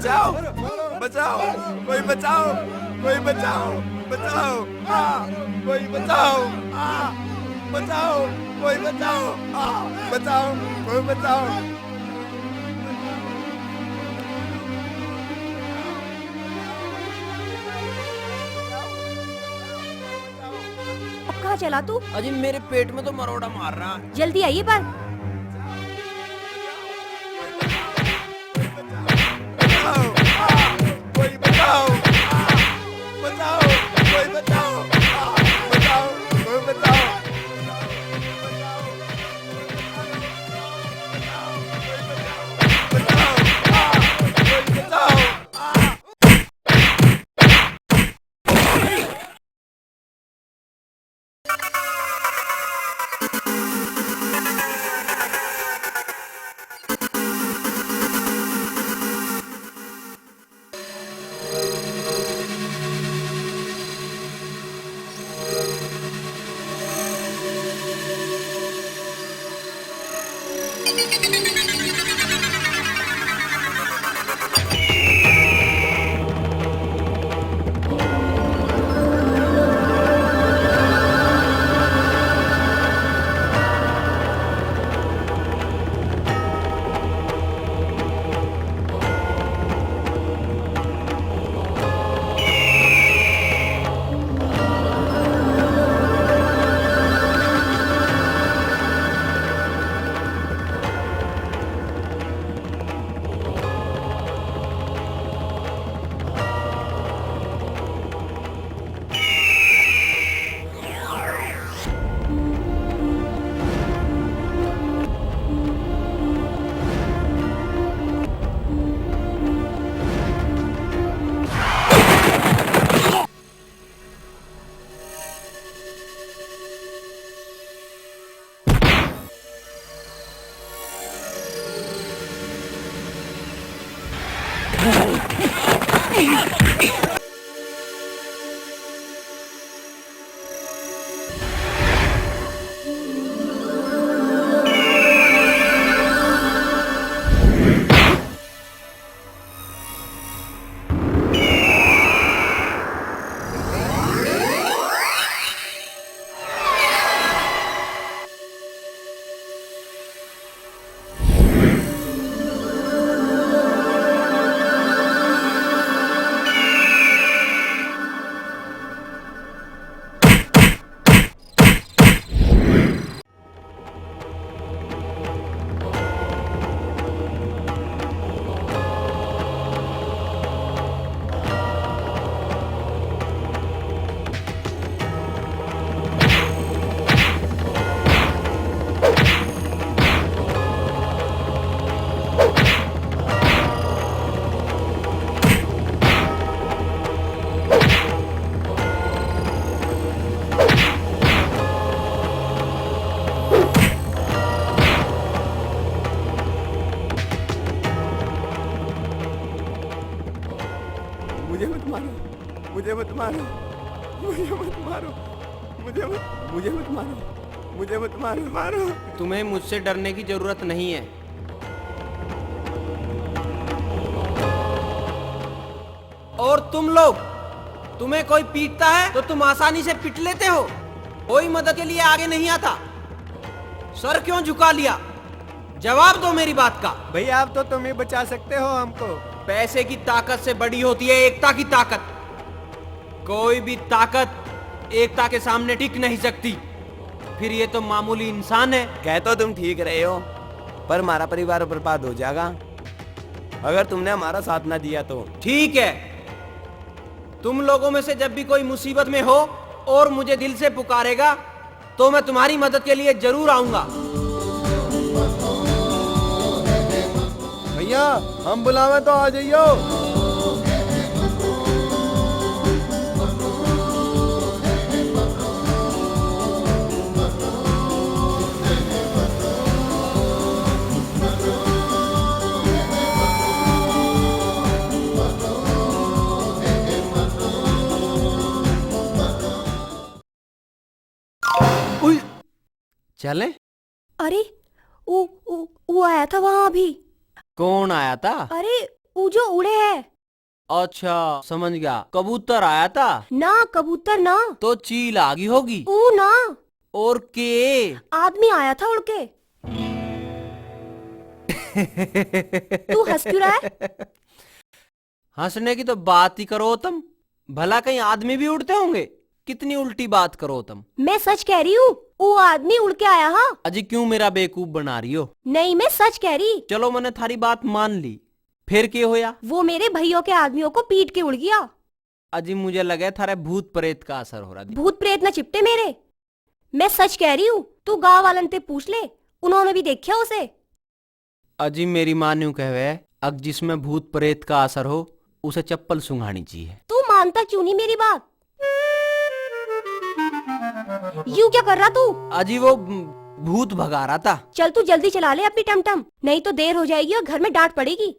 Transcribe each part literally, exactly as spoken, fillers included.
बचाओ, बचाओ, कोई बचाओ, कोई बचाओ, बचाओ, आ, कोई बचाओ, आ, बचाओ, कोई बचाओ, आ, बचाओ, कोई बचाओ। अब कहाँ चला तू? अजी, मेरे पेट में तो मरोड़ा मार रहा है। जल्दी आइए पर। बचाओ, आ, कोई बचाओ, आ, बचाओ, कोई बचाओ, आ, बचाओ, कोई बचाओ। बचाओ, आ, कोई बचाओ। मुझे मत मारो, मुझे मत मारो, मुझे मत मारो, मुझे मत, मुझे मत मारो, मुझे मत मारो, मारो। तुम्हें मुझसे डरने की जरूरत नहीं है। और तुम लोग, तुम्हें कोई पीटता है तो तुम आसानी से पिट लेते हो, कोई मदद के लिए आगे नहीं आता। सर क्यों झुका लिया? जवाब दो मेरी बात का। भैया, आप तो तुम ही बचा सकते हो हमको। पैसे की ताकत से बड़ी होती है एकता की ताकत। कोई भी ताकत एकता के सामने टिक नहीं सकती। फिर ये तो मामूली इंसान है। कह तो तुम ठीक रहे हो, पर हमारा परिवार बर्बाद हो जाएगा अगर तुमने हमारा साथ ना दिया तो। ठीक है, तुम लोगों में से जब भी कोई मुसीबत में हो और मुझे दिल से पुकारेगा, तो मैं तुम्हारी मदद के लिए जरूर आऊंगा। भैया, हम बुलावे तो आ जाइयो। उई, चलें? अरे, वो, वो, वो आया था वहां अभी। कौन आया था? अरे, वो जो उड़े है। अच्छा, समझ गया। कबूतर आया था? ना, कबूतर ना। तो चील आ गई होगी। ऊ ना। और के? आदमी आया था उड़ के। तू हंस क्यों रहा है? हंसने की तो बात ही करो तुम। भला कहीं आदमी भी उड़ते होंगे? कितनी उल्टी बात करो तुम। मैं सच कह रही हूँ, वो आदमी उड़ के आया। हाँ। अजी, क्यों मेरा बेवकूफ बना रही हो? नहीं, मैं सच कह रही। चलो, मैंने थारी बात मान ली, फिर के होया? वो मेरे भैयों के आदमियों को पीट के उड़ गया। अजी, मुझे लगे थारे भूत प्रेत का असर हो रहा। भूत प्रेत ना चिपटे मेरे, मैं सच कह रही हूँ। तू गांव वालन ते पूछ ले, उन्होंने भी देखा उसे। अजी, मेरी माँ न्यू कहवे, अग जिसमें भूत प्रेत का असर हो, उसे चप्पल सुंघानी चाहिए। तू मानता क्यों नहीं मेरी बात? यू क्या कर रहा तू? अजी, वो भूत भगा रहा था। चल, तू जल्दी चला ले अपनी टमटम, नहीं तो देर हो जाएगी और घर में डांट पड़ेगी।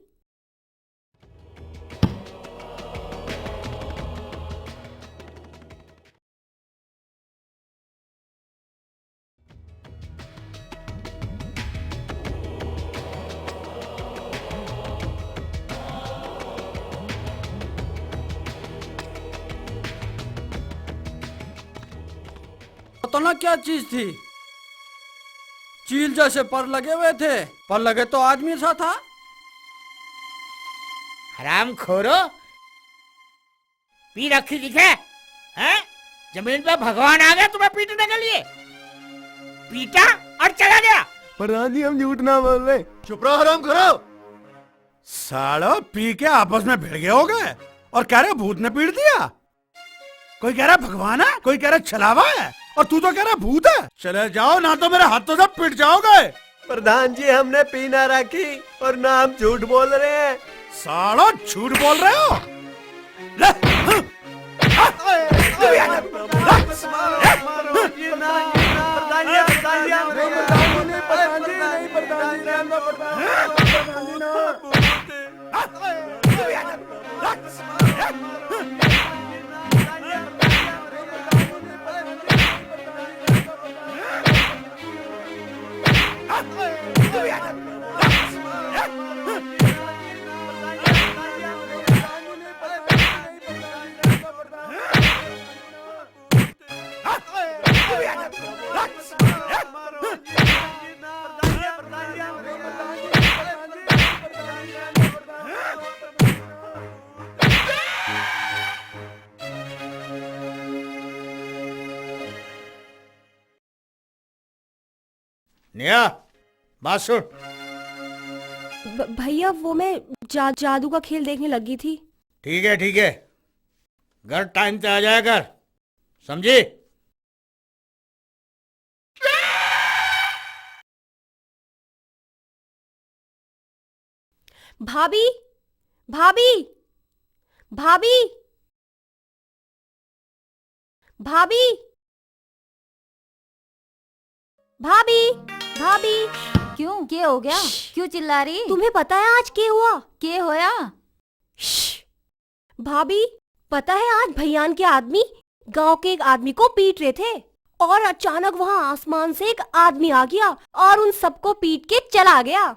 पता ना क्या चीज थी, चील जैसे पर लगे हुए थे, पर लगे तो आदमी सा था। हराम खोरो, पी रखी दिखे, हैं? जमीन पे भगवान आ गया तुम्हें पीटने के लिए, पीटा और चला गया। प्रधान जी, हम झूठ ना बोल रहे। चुप रहो, हराम खोरो। सालो, पी के आपस में भिड़ गए होगे और कह रहे भूत ने पीट दिया। कोई कह रहा भगवान है, कोई कह रहा छलावा है, और तू तो कह रहा भूत है। चले जाओ, ना तो मेरे हाथों से पिट जाओगे। प्रधान जी, हमने पी ना रखी और ना हम झूठ बोल रहे हैं। सालो, झूठ बोल रहे हो? ले, हं, हं, नेहा, बात सुन। भ-, भैया, वो मैं जा-, जादू का खेल देखने लग गई थी। ठीक है, ठीक है, घर टाइम से आ जाया कर, समझी? भाभी, भाभी, भाभी, भाभी, भाभी, भाभी। क्यों, के हो गया? क्यों चिल्ला रही? तुम्हें पता है आज के हुआ? के होया? भाभी, पता है, आज भैयान के आदमी गांव के एक आदमी को पीट रहे थे और अचानक वहां आसमान से एक आदमी आ गया और उन सबको पीट के चला गया।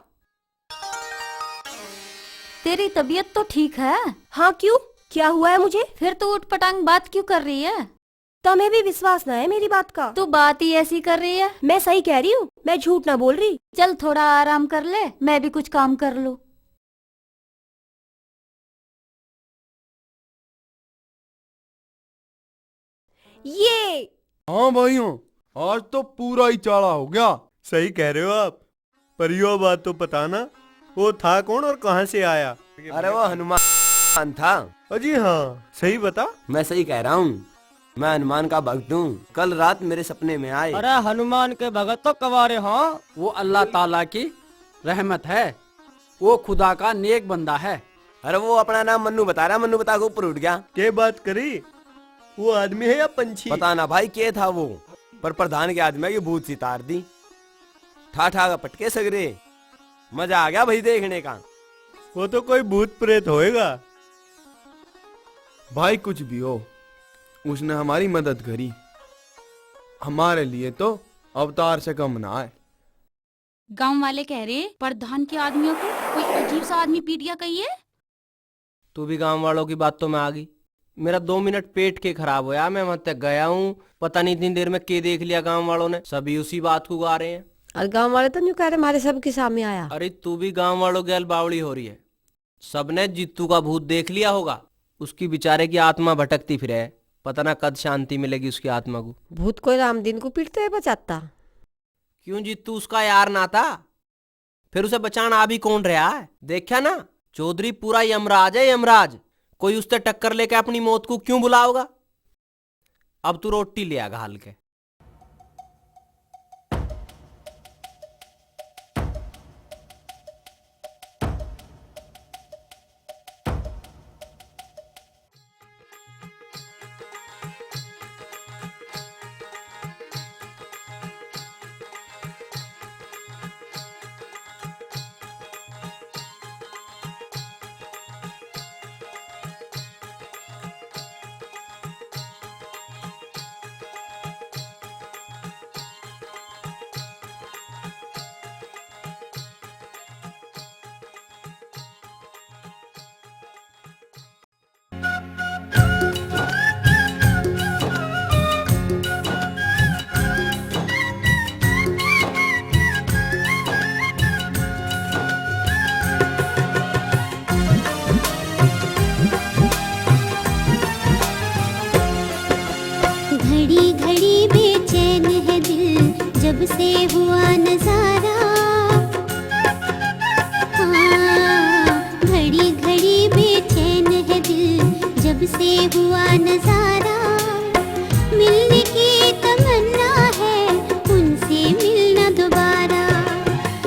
तेरी तबीयत तो ठीक है? हाँ, क्यों, क्या हुआ है मुझे? फिर तू उटपटांग बात क्यों कर रही है? तुम्हें भी विश्वास ना है मेरी बात का। तू बात ही ऐसी कर रही है। मैं सही कह रही हूँ, मैं झूठ ना बोल रही। चल, थोड़ा आराम कर ले, मैं भी कुछ काम कर लूँ। ये। हाँ भाइयों, आज तो पूरा ही चाला हो गया। सही कह रहे हो आप, पर यो बात तो पता ना, वो था कौन और कहाँ से आया? अरे, वो हनुमान था। अजी हाँ, सही बता। मैं सही कह रहा हूँ, मैं हनुमान का भक्त हूँ। कल रात मेरे सपने में आए। अरे, हनुमान के भगत तो कवारे हों। वो अल्लाह ताला की रहमत है, वो खुदा का नेक बंदा है। अरे, वो अपना नाम मन्नू बता रहा, मन्नू बता के ऊपर उठ गया। के बात करी? वो आदमी है या पंछी? पता ना भाई, के था वो, पर प्रधान के आदमी की भूत सी तार दी। ठा ठा के पटके सगरे। मजा आ गया भाई देखने का। वो तो कोई भूत प्रेत होएगा। भाई, कुछ भी हो, उसने हमारी मदद करी, हमारे लिए तो अवतार से कम ना आए। गांव वाले कह रहे, प्रधान के आदमियों को कोई अजीब सा आदमी पीट गया कहिए। तू भी गांव वालों की बातों में आ गई। मेरा दो मिनट पेट के खराब होया, मैं वहां तक गया हूँ, पता नहीं इतनी देर में के देख लिया गांव वालों ने, सभी उसी बात को गा रहे हैं। और गांव वाले तो न्यू कह रहे, "हमारे सब के सामने आया।" अरे, तू भी गांव वालों गैल बावली हो रही है। सबने जीतू का भूत देख लिया होगा, उसकी बेचारे की आत्मा भटकती फिरे, पता ना कद शांति मिलेगी उसकी आत्मा को। भूत कोई राम दिन को पीटते हुए बचाता। क्यों जीतू, उसका यार ना था, फिर उसे बचाना अभी कौन रहा है? देखा ना, चौधरी पूरा यमराज है, यमराज। कोई उससे टक्कर लेके अपनी मौत को क्यों बुलाओगा? अब तू रोटी ले आ घाल के। घड़ी घड़ी बेचैन है दिल, जब से हुआ नजारा। हाँ, घड़ी घड़ी बेचैन है दिल, जब से हुआ नजारा। मिलने की तमन्ना है, उनसे मिलना दोबारा।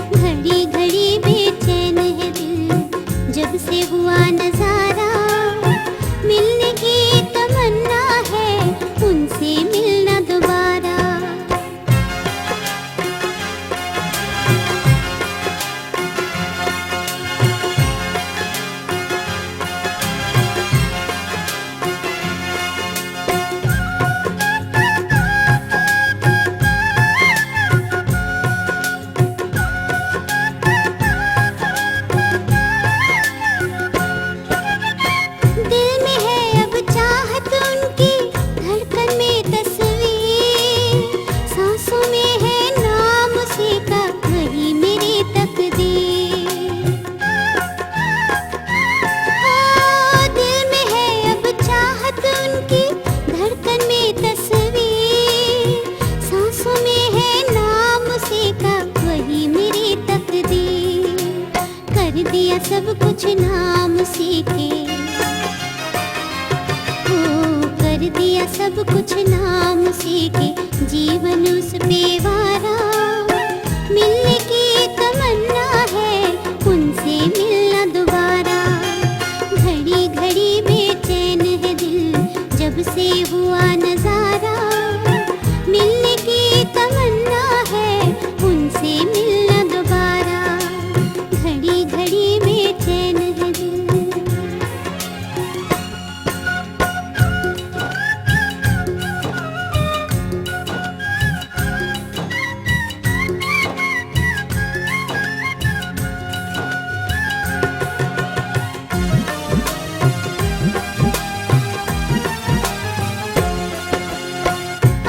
घड़ी घड़ी बेचैन है दिल, जब से हुआ नजारा। मिलने की तमन्ना है, उनसे मिलना दोबारा। दिल में है अब चाहत उनकी, धड़कन में तस्वीर, सांसों में है नाम उसी का, वही मेरी तकदीर। ओ, दिल में है अब चाहत उनकी, धड़कन में तस्वीर, सांसों में है नाम उसी का, वही मेरी तकदीर। कर दिया सब कुछ नाम उसी के, ओ, कर दिया सब कुछ नाम उसी के, जीवन उस पे वारा। मिलने की तमन्ना है, उनसे मिलना दोबारा। घड़ी घड़ी बेचैन है दिल, जब से हुआ नजारा। मिलने की तमन्ना है, उनसे मिलना दोबारा। घड़ी घड़ी बेचैन है दिल।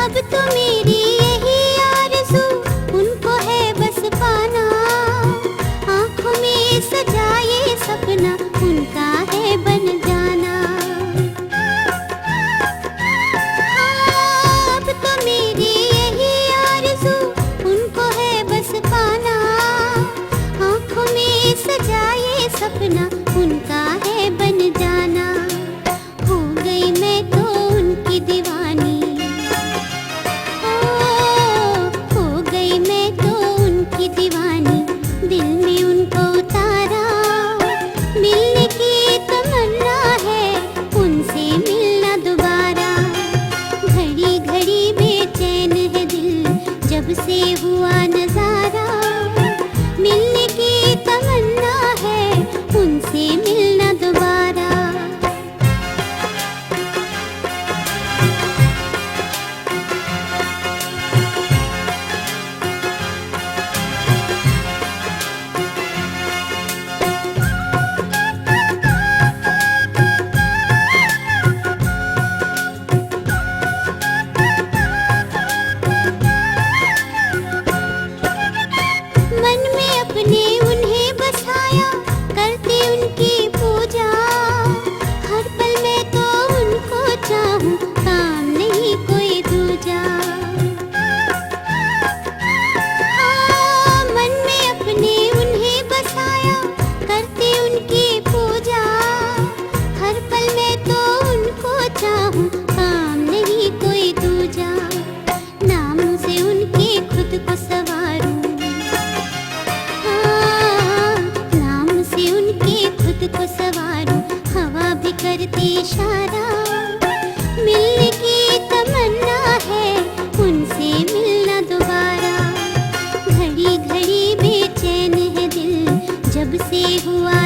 अब तो मेरी यही आरज़ू, उनको है बस पाना। आँखों में सजा ये सपना, उनका है बन जाना। हाँ, अब तो मेरी यही आरज़ू, उनको है बस पाना। आँखों में सजा ये सपना, उनका है बन जाना। हो गई मैं तो उनकी दीवानी, ओ, हो गई मैं तो उनकी दीवानी, दिल में उनको उतारा। मिलने की तमन्ना है, उनसे मिलना दोबारा। घड़ी घड़ी बेचैन है दिल, जब से हुआ नजारा। मिलने की तमन्ना है, उनसे मिलना दोबारा। से हुआ